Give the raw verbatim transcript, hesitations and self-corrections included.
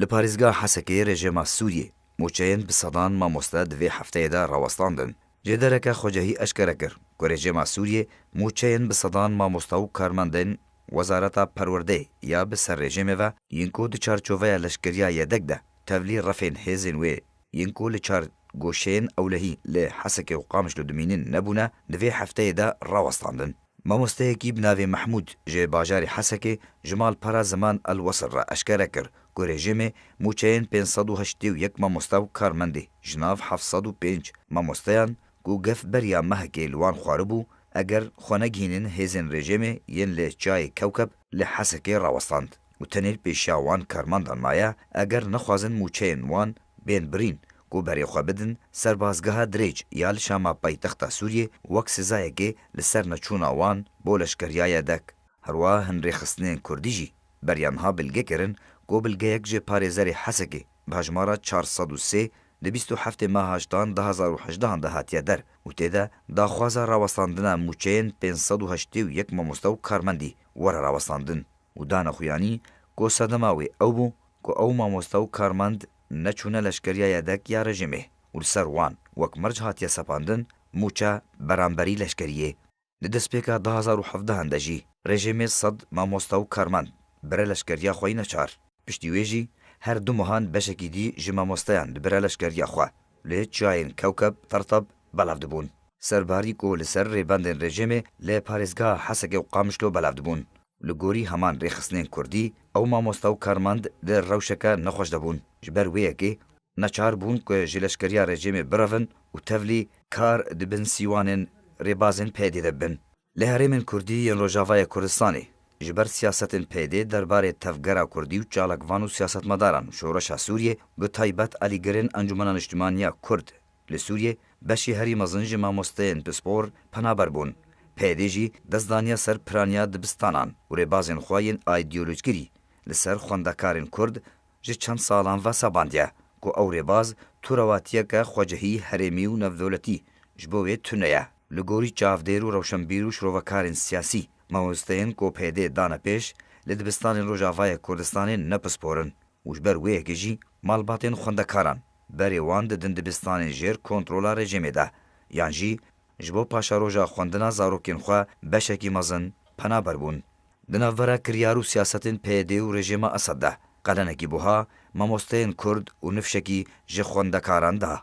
Li parêzgeha Hesekê rejêma Sûriyê mûçeyên bi sedan mamoste di vê hefteyê de rawestandin. Jêdereke xwecehî eşkere kir ku rejêma Sûriyê mûçeyên bi sedan mamoste û karmendên Wezareta Perwerdeyê ya bi ser rejêmê ve yên ku di çarçoveya leşkeriya yedek de tevlî refên hêzên wê yên ku li çar goşeyên ewlehî li Hesekê û Qamişlo dimînin nebûne, di vê hefteyê de rawestandin. Mamosteyekî bi navê Mehmûd ji bajarê Hesekê ji malpera Ziman El Wesir re eşkere kir ku rejêmê mûçeyên pênc sed û heştê û yek mamoste û karmendê ji nav heft sed û pênc mamosteyan ku gef beriya mehekê li wan xwaribû, eger xwe negihînin hêzên rejêmê yên li Çiyayê Kewkeb li Hesekê rawestand û tenê li pêşiya wan karmandan maye, eger nexwazin mûçeyên wan bên birîn ku berê xwe bidin serbazgeha dirêj ya li Şama paytexta Sûriyê wek sizayekê li ser neçûna wan bo leşkeriya yedek. Herwiha hin rêxistinên kurdî jî beriya niha bilge kirin ku bilgeyek ji parêzerê Hesekê bi hejmara çar sed û sê di bîst û heftê meha heştan du hezar û hejdehan de hatiye der û tê de daxwaza rawestandina mûçeyên pênc sed û heştê û yek mamoste û karmendî were rawestandin û dane xuyanî ku sedema wê ew bû ku ew mamoste û karmend neçûne leşkeriya yedek ya rejîmê û li ser wan wek merc hatiye sepandin mûçe beramberî leşkeriyê. Di destpêka du hezar û hevdehan de jî rejîmê sed mamoste û karmend bire leşkeriya xwe yî neçar. Piştî wê jî her du mehan beşekî dî ji mamosteyan dibire leşkeriya xwe. Lê çiyayên Kewkeb, Terteb belav dibûn. Serbarî ku li ser rêbendên rejîmê li parêzgeha Hesekê û Qamişlo belav dibûn. Li gorî heman rêxistinên kurdî, ew mamoste û karmend di rewşeke nexweş de bûn. Ji ber wê yekê neçar bûn ku ji leşkeriya rejîmê birevin û tevlî kar di bin sîwanên rêbazên P Y D'ê de bibin. Li herêmên kurdî yên Rojavayê Kurdistanê, ji ber siyasetên P Y D'ê derbarê tevgera kurdî û çalakvan û siyasetmedaran û şoreşa Sûriyê, bi taybet alîgirên Encûmena Niştimanî ya Kurd li Sûriyê, beşî herî mezin ji mamosteyên pispor penaber bûn. P Y D jî dest daniye ser piraniya dibistanan û rêbazên xwe yên îdeolojkirî li ser xwendekarên Kurd ji çend salan ve sebandiye ku ew rêbaz tûrewatiyeke xwecihî herêmî û navdewletî ji bo wê tune ye. Li gorî çavdêr û rewşenbîr û şirovekarên siyasî, mamosteyên ku P Y D dane pêş, li dibistanên Rojavayê Kurdistanê ne pispor in û ji ber wê yekê jî malbatên xwendekaran berê wan didin dibistanên jêr kontrola rejîmê de, yan jî ji bo paşeroja xwendina zarokên xwe beşekî mezin penaber bûn. Di navbera kiryar û siyasetên P Y D û rejîma Esed de, qelenekî buha mamosteyên Kurd û nifşekî ji xwendekaran da.